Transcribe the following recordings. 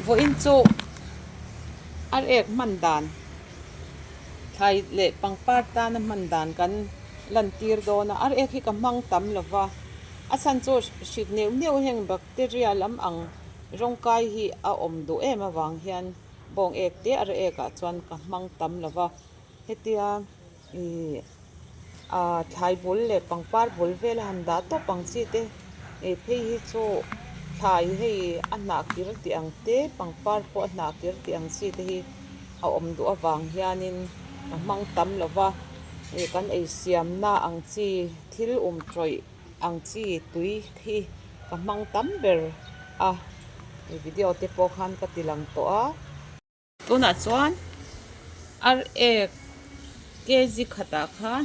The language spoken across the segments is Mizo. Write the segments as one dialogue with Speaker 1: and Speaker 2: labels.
Speaker 1: Vawiin chu ar ek hman dan thlai leh pangpar tana hman dan kan lantir dawn a, ar ek hi ka hmang tam lo va, a chhan chu hrik neuh neuh heng bacteria lam ang rawng kai hi a awm duh em avang hian bawng ek te ar ek ah chuan ka hmang tam lo va, hetia Ih ah thlai bul leh pangpar bul vel a han dah tawp ang chi te ih phei hi chu thlai hei a hnah kir tih ang te pangpar pawh a hnah kir tih ang chi te hi a awm duh avang hianin a hmang tam lo va ih kan ei siamna ang chi thil um tawih ang chi tui hi ka hmang tam ber a ih video te pawh khan ka ti lang tawh a. Tunah chuan ar ek kg khatah khan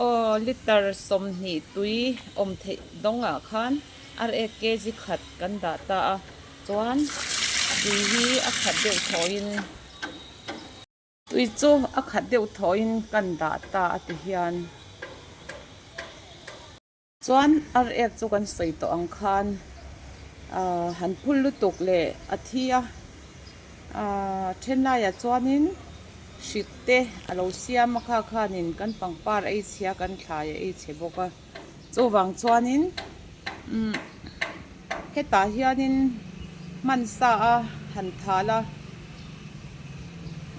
Speaker 1: aw liter 20 tui awm theih dawngah khan ar ek kg khat kan dah ta a chuan tui hi a khat deuh thawiin tui chu a khat deuh thawiin kan dah ta a ti hian. Chuan ar ek chu kan sawi tawh ang khan ahh han phul lutuk leh a thi a, ahh then laiah chuanin hrik te a lo siam a kha khanin kan pangpar ei chhia kan thlai a ei chhe bawk a, chuvang chuanin umm hetah hianin hmansa a han thal a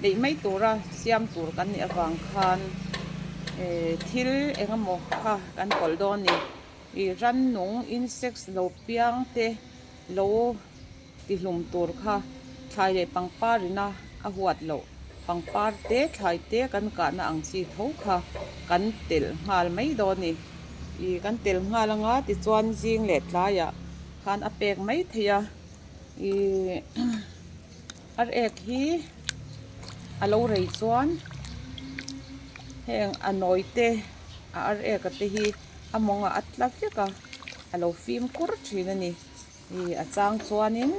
Speaker 1: neih mai tura siam tur kan nih avang khan eh thil eng emaw kha kan pawlh dawn a ni ih rannung insects lo piang te lo tihlum tur kha thlai leh pangpar ina a huat loh pangpar te thlai te kan kahna ang chi tho kha kan telh nghal mai dawn a ni ih kan telh nghal anga tichuan zing leh tlaiah khan a pek mai thei a ih ar ek hi a lo rei chuan heng a nawi te a ar ek a te hi a mawngah a tla vek a a lo fimkhur thin a ni ih a chang chuanin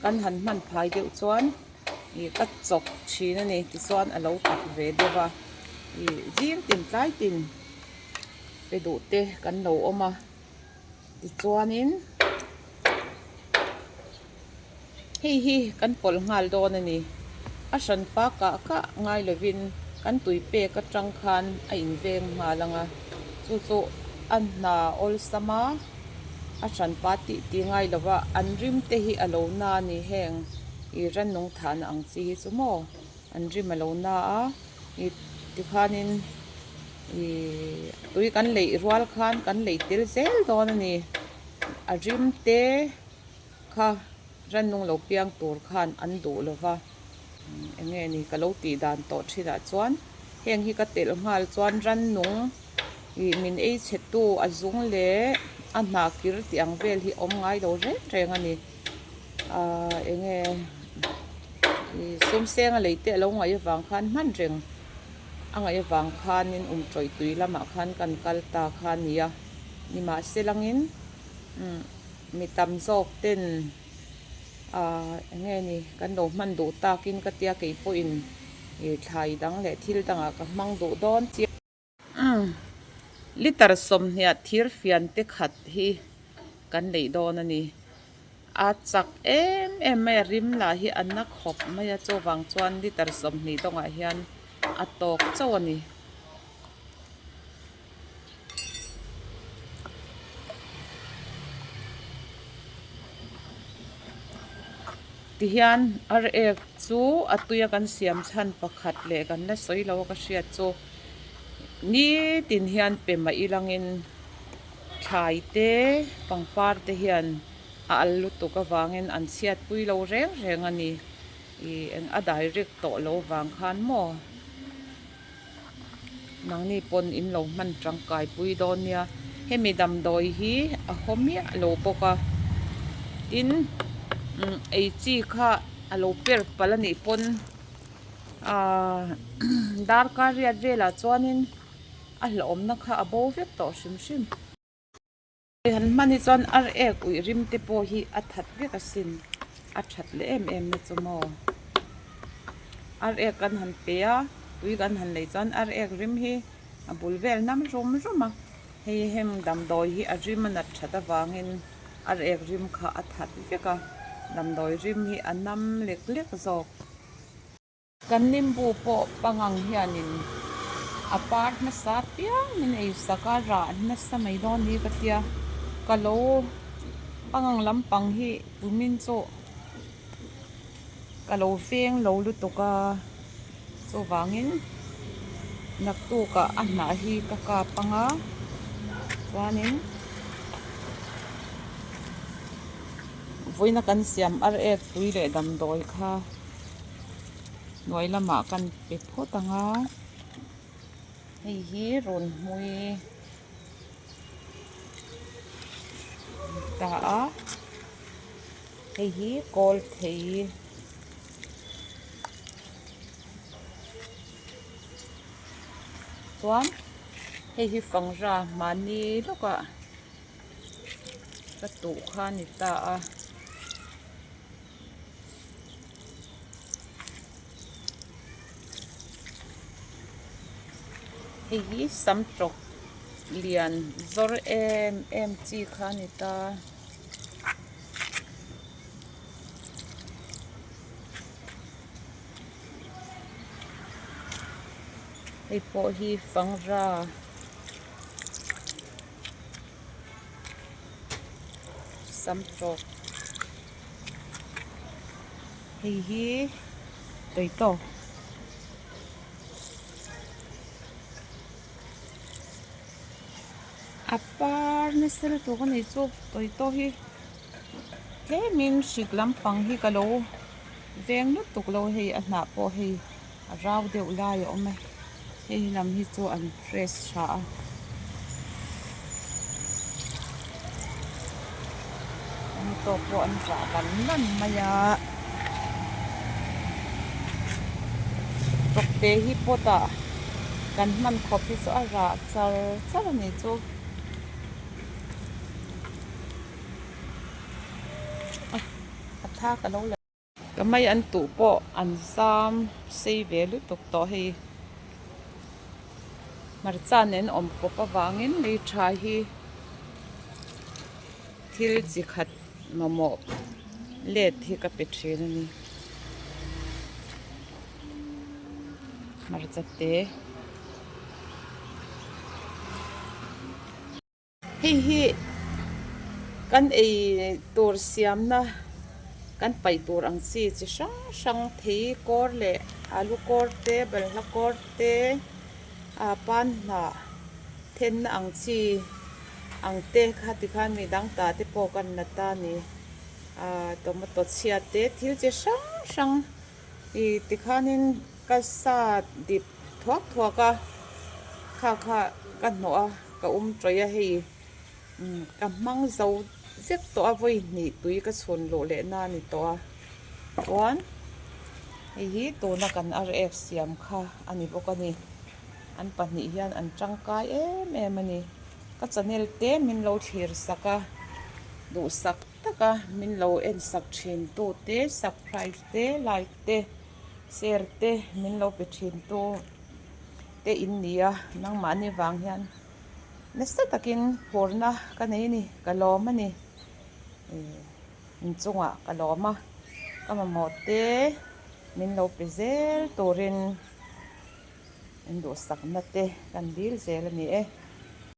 Speaker 1: kan han hman phai deuh chuan ih ka chawk thin a ni tichuan a lo tak ve deuh a ih zing tin tlai tin pe duh te kan lo awm a tichuanin hei hi kan pawlh nghal dawn a ni a hran pa kah kah ngai lovin kan tui pek atang khan a inveng nghal ang a chu chu a hna awlsam a a hran pa tih tih ngai lo va an rim te hi a lo na a ni heng ih rannung thahna ang chi hi chu maw an rim a lo na a ih tikhanin ih tui kan leih rual khan kan leih tel zel dawn a ni a rim te kha rannung lo piang tur khan an duh lo va eng nge ni ka lo tih dan tawh thinah chuan heng hi ka telh nghal chuan rannung ih min ei chhe tu a zung leh a hnah kir tih ang vel hi awm ngai lo reng reng a ni ahh eng nge ih sum seng a lei te a lo ngaih avang khan hman reng a ngaih avang khanin um tawih tui lamah khan kan kal ta kha a ni a nimahse langin umm mi tam zawk ten ahh eng nge ni kan lo hman duh takin ka tia kei pawhin ih thlai dang leh thil dangah ka hmang duh dawn chiah. Umm liter 20 thir fian te khat hi kan neih dawn a ni. A chak em em mai a rim lah hi a na khawp mai a chuvang chuan liter 20 dawngah hian a tawk chauh a ni. Tihian ar ek chu a tuia kan siam chhan pakhat leh kan la sawi lo a ka hriat chu nitin hian pe mah ilangin thlai te pangpar te hian a al lutuk avangin an chhiat pui lo reng reng a ni ih eng a direct tawh lo vang khan maw. Nangni pawn in lo hman tangkai pui dawn nia hemi damdawi hi a haw miah lo bawk a tin umm ei chi kha a lo per palh a nih pawn ahh darkar riat velah chuanin a hlauhawmna kha a bo vek tawh hrim hrim. Han hman hi chuan ar ek uih rim te pawh hi a that vek asin a that leh em em na chu maw ar ek kan han pe a tui kan han lei chuan ar ek rim hi a bul vel nam rum rum a hei heng damdawi hi a rim a nat that avangin ar ek rim kha a that vek a. Damdawi rim hi a nam lek lek zawk. Kan nimbu pawh pangang hianin a par hmasa piang min ei sak a, rah nasa mai dawn ni ka tia. Ka lo pangang lampang hi tumin chu ka lo veng lo lutuk a, chuvangin naktukah a hnah hi ka kap ang a, chuanin vawiina kan siam ar ek tui leh damdawi kha hnuai lamah kan pe phawt ang a, hei hi rawn hmui ta a. Hei hi kawl thei chuan hei hi fangra mahni lawkah ka tuh kha a ni ta a. Hei hi sam tawk lian zawr em em chi kha a ni ta. Hei pawh hi fangra sam tawk hei hi tomato. A par nasa lutuk a ni chu tomato hi tlemin hrik lampang hi ka lo veng lutuk lo hei a hnah pawh hei a rau deuh lai a awm a hei lam hi chu an fresh tha a. Tomato pawh an zah lan lan mai a tawkte hi pot ah kan hman khawp hi chu a rah char char a ni chu a thak a lo la. Ka mai an tuh pawh an zam sei ve lutuk tawh hei hmarcha nen awm kawp avangin lei tha hi thil chi khat mamawh let hi ka pe thin a ni hmarcha te. Hei hi kan ei tur siamna kan paih tur ang chi chi hrang hrang thei kawr leh alu kawr te balhla kawr te ah pan hnah thenna ang chi ang te kha tikhan mi dang ta te pawh kan la ta a ni ah tomato chhia te thil chi hrang hrang ih tikhanin ka sa dip thuak thuak a kha kha ka hnawh a. Ka um tawih a hei ka hmang zo vek tawh a vawi hnih tui ka chhun luh leh na a ni tawh a chuan hei hi tuna kan ar ek siam kha a ni bawk a ni an pahnih hian an tangkai em em a ni ka channel te min lo thlir sak a duhsak taka min lo en sak thin tu te subscribe te like te share te min lo pe thin tu. Te in ni a, nangmahni vang hian nasa takin phurna ka nei a ni, ka lawm a ni. Ih inchungah ka lawm a, ka mamawh te min lo pe zel turin in duhsakna te kan dil zel a ni e.